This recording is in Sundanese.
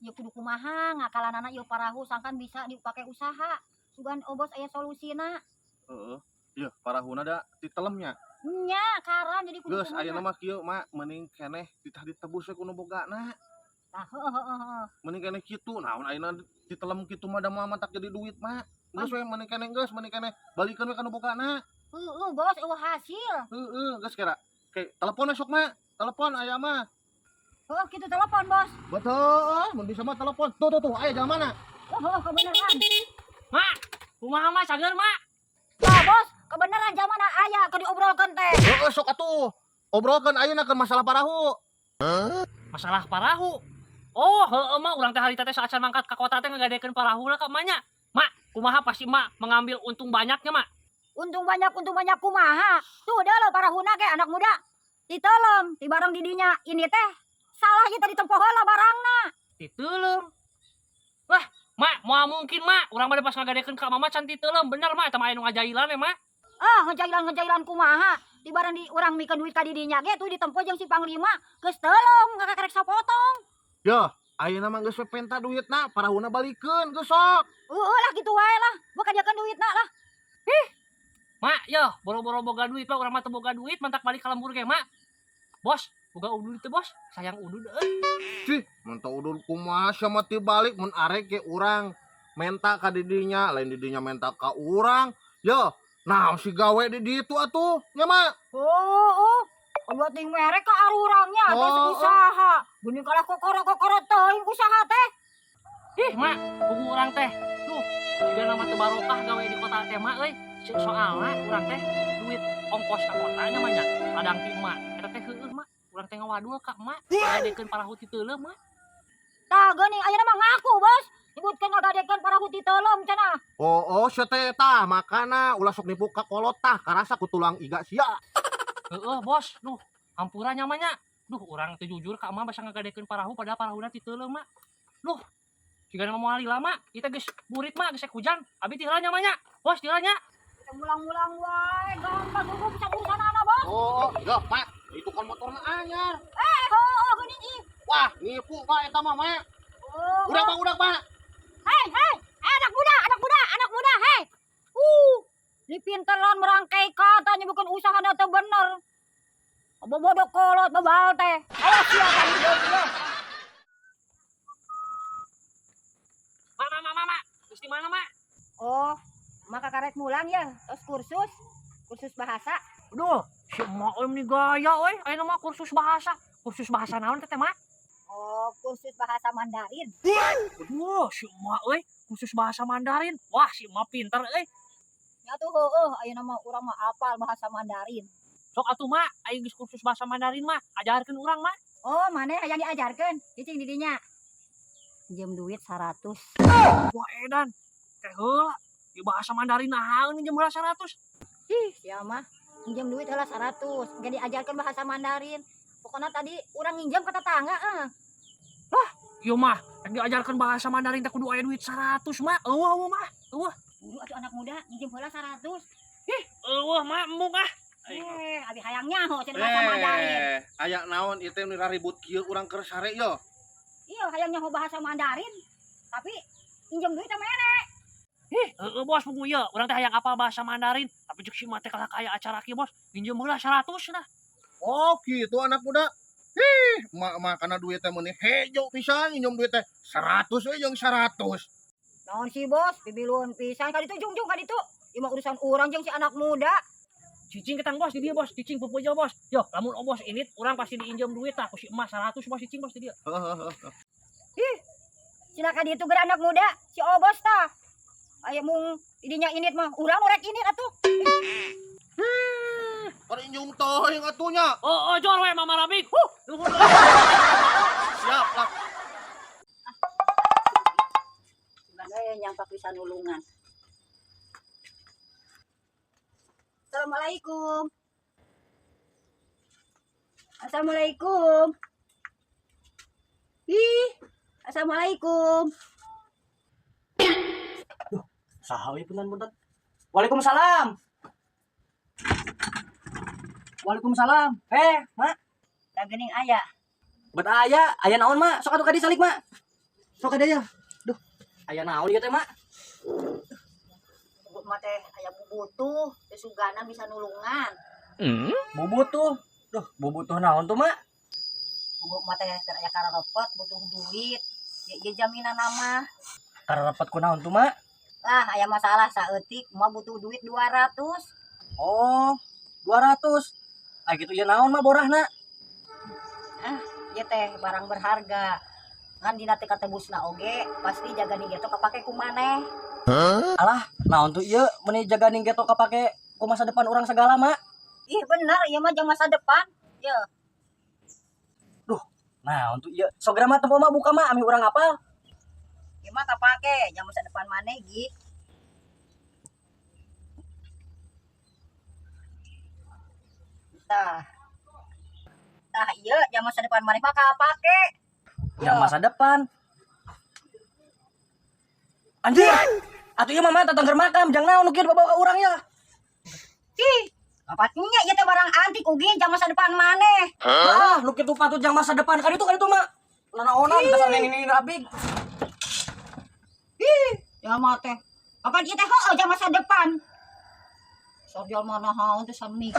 Ieu kudu kumaha ngakalanana ieu parahu sangkan bisa dipake usaha. Sugan Obos aya solusina. Heeh. Ieu parahuna da ditelemnya. Nya karan jadi kudu Geus kumaha. Ayeuna mah kieu, Mak, mending keneh ditah ditebus we ku nu bogana. Tah, heeh heeh heeh. Mending keneh kitu, naon ayeuna ditelem kitu mah da moal matak jadi duit, Mak. Geus we mending keneh geus, mending keneh balikeun we ka nu bogana. Heeh, Bos, euweuh hasil. Heeh, geus kira. Oke, telepon we sok, Mak. Telepon aya mah. Heeh, kitu telepon, Bos. Betul, mun bisa mah telepon. Tuh tuh tuh, aya jalan mana? Heeh, kebenaran. Mak, kumaha, Mak, cager, Mak? Tah, Bos, kebenaran jamana aya keur diobrolkeun teh. Heeh, sok atuh. Obrolkeun ayeuna keur masalah parahu. Masalah parahu. Oh, heeh, Mak, urang teh harita teh saacan mangkat ka kota teh ngagadekeun parahu lah ka emaknya. Mak, kumaha pasti Mak mengambil untung banyaknya, Mak? Untung banyak kumaha? Tuh dah lo parahuna ge anak muda. Ditelem, di barang didinya ini teh salah ieu tadi tempo heula barangna. Titeuleum. Wah, Mak, moal mungkin, Mak. Urang mah pas ngagadekeun ka Mama can titeuleum. Bener, Mak, eta mah aya nu ngajailan ya, Mak. Ah, ngejailan-ngejailan kumaha? Di barang di urang mikeun duit ka didinya ge tuh ditempo jeung si panglima geus teuleum kakarek sapotong. Yo, ayeuna mah geus we penta duitna, parahuna balikeun geus sok. Heeh lah kitu wae lah, bukan diakeun duitna lah. Mak, yo, boro-boro boga duit, Pak. Urang mah teu boga duit, mantak balik ka lembur ge, Mak. Bos, boga udud teu, Bos? Sayang udud euy. Cih, mun teu udud kumaha sia mah balik mun arek ge urang menta ka didinya, lain didinya menta ka urang. Yo, nah si gawe di ditu atuh, nya Mak. Oh, oh. Ulah ting merek ka arurangnya atas Oh, oh. usaha. Geuning kalah kokoro-kokoro teuing usaha teh. Ih, Mak, pugu urang teh. Duh, jiga nama teu barokah gawe di kota teh, Mak euy. Soalna urang teh duit ongkos ka kota nya, Mak, nya. Ladang ti emak. Eta teh heueuh, Mak. Urang teh ngawadul ka emak. Ngadekeun parahu ti teuleum, Mak. Tah geuning ayeuna mah ngaku, Bos. Nyebutkeun ngagadekeun parahu ti teuleum cenah. Oh, oh, sia teh tah, makana ulah sok nipu ka kolot tah, karasa ku tulang iga sia. Heeh, Bos. Duh, hampura nya, Mak, nya. Duh, urang teh jujur ka emak basa ngagadekeun parahu padahal parahuna ti teuleum, Mak. Duh, jiga nama moal lila, Mak. Ieu teh geus burit, Mak, geus hujan. Abi ti heula nya, Mak, nya. Bos, ti heula nya. Kita mulang-mulang wae, gampang tunggu bisa urusanana, Bos. Oh, oh, yo, Mak, itu kan motorna anyar. Eh, heueuh geuning ih. Wah, nipu Pak eta mah, Mak. Oh, Udah, Pak, udah, Pak. Hei, hei, eh, anak muda, anak muda, anak muda, hei. Ini pinteran merangkai katanya bukan usaha teu bener. Bodoh kolot bebal teh. Awas sia kamu deui. Mak, mak, mak, mak, mak. Geus di mana, Mak? Oh, maka karek mulang ya, terus kursus, kursus bahasa. Duh, si emak euy meni gaya euy. Ayeuna mah kursus bahasa. Kursus bahasa naon teh, Mak? Oh, kursus bahasa Mandarin. Aduh, si emak euy, kursus bahasa Mandarin. Wah, si emak pinter euy. Ya tuh heueuh, ayeuna mah urang mah apal bahasa Mandarin. Sok atuh, Mak, ayo geus kursus bahasa Mandarin mah, ajarkeun urang, Mak. Oh, mana hayang diajarkeun? Cicing di dinya. Minjem duit 100. Wah, edan. Teh heula. Di bahasa Mandarin naon minjem heula 100? Ih, sia mah minjem duit heula 100, engke diajarkeun bahasa Mandarin. Pokoknya tadi urang nginjem ke tetangga eh. Ieu mah, rek diajarkeun bahasa Mandarin teh kudu aya duit 100, Mak. Eueuh eueuh, Mak. Eueuh. Buru atuh anak muda minjem heula 100. Ih, eueuh, Mak, embung ah. Eh, abi hayang nyaho cenah bahasa Mandarin. Eh, aya naon ieu teh nu ribut kieu urang keur sare yo. Iya, hayang nyaho bahasa Mandarin. Tapi minjem duit teh mere. Ih, heeh, Bos, pugu ieu. Urang teh hayang apal bahasa Mandarin, tapi cek si emak teh kalah kaya acara kieu, Bos. Minjem heula 100 nah. Oh, gitu anak muda. Ih, mak mah kana duit teh meuni hejo pisan nginjem duit teh 100 we jeung 100. Naon sih, Bos? Pibiluan pisan ka ditu jungjung ka ditu. Ieu mah urusan urang jeung si anak muda. Cicing ketang, Bos, di dia, Bos, cicing pupu bos. Yo, lamun oh, Bos ini urang pasti diinjem duit tah ku si emak 100, Bos, cicing, Bos, di dia. Ih, cenah ka ditu geura anak muda, si Obos tah. Aya mung didinya init mah, urang rek init atuh. Ari injung teuing atuh nya. Oh, oh, jor we Mama Rabik. Huh, nuhun. Siap lah. Sebagai nyampak bisa nulungan. Assalamualaikum. Assalamualaikum. Ih, assalamualaikum. Saha euy, punten-punten. Waalaikumsalam. Waalaikumsalam. Eh, Mak. Da geuning aya. Bet aya, aya naon, Mak? Sok atuh ka dieu salik, Mak. Sok ada ya. Duh, aya naon ieu teh, Mak? Bubut mah teh aya bubutuh, teh sugana bisa nulungan. Bubutuh. Duh, bubutuh naon tuh, Mak? Bubut mah teh keur aya kararepet butuh duit. Ya, ya jaminan nama. Kararepet ku naon tuh, Mak? Lah aya masalah saeutik mah butuh duit 200. Oh, 200. Ah gitu ya naon mah borahna? Ya teh barang berharga. Ngan dina teh katebusna oge pasti jaga nih gitu kapake ku maneh. Alah, naon tuh ieu meuni jaganing geto kapake ku masa depan urang segala, Mak. Ih bener, ieu mah jang masa depan. Ya, Nah, untuk ieu sok geura mah tempo mah buka mah ami urang apal. ieu mah kapake jang masa depan maneh gi. Tah. Tah ieu jang masa depan maneh mah kapake. Yang masa depan. Anjir. Atuh ieu mah mah tatangger makam, jang naon nu kieu dibawa ka urang ya. Ih, apatnya ieu teh barang antik ugi jang masa depan maneh. Ah, nu kitu patut jang masa depan kan itu mah. Nanaonan dasar nini rabig. Ih, ya mah teh. Kapan ieu teh heueuh jang masa depan. Sok jual mana haon teh samik.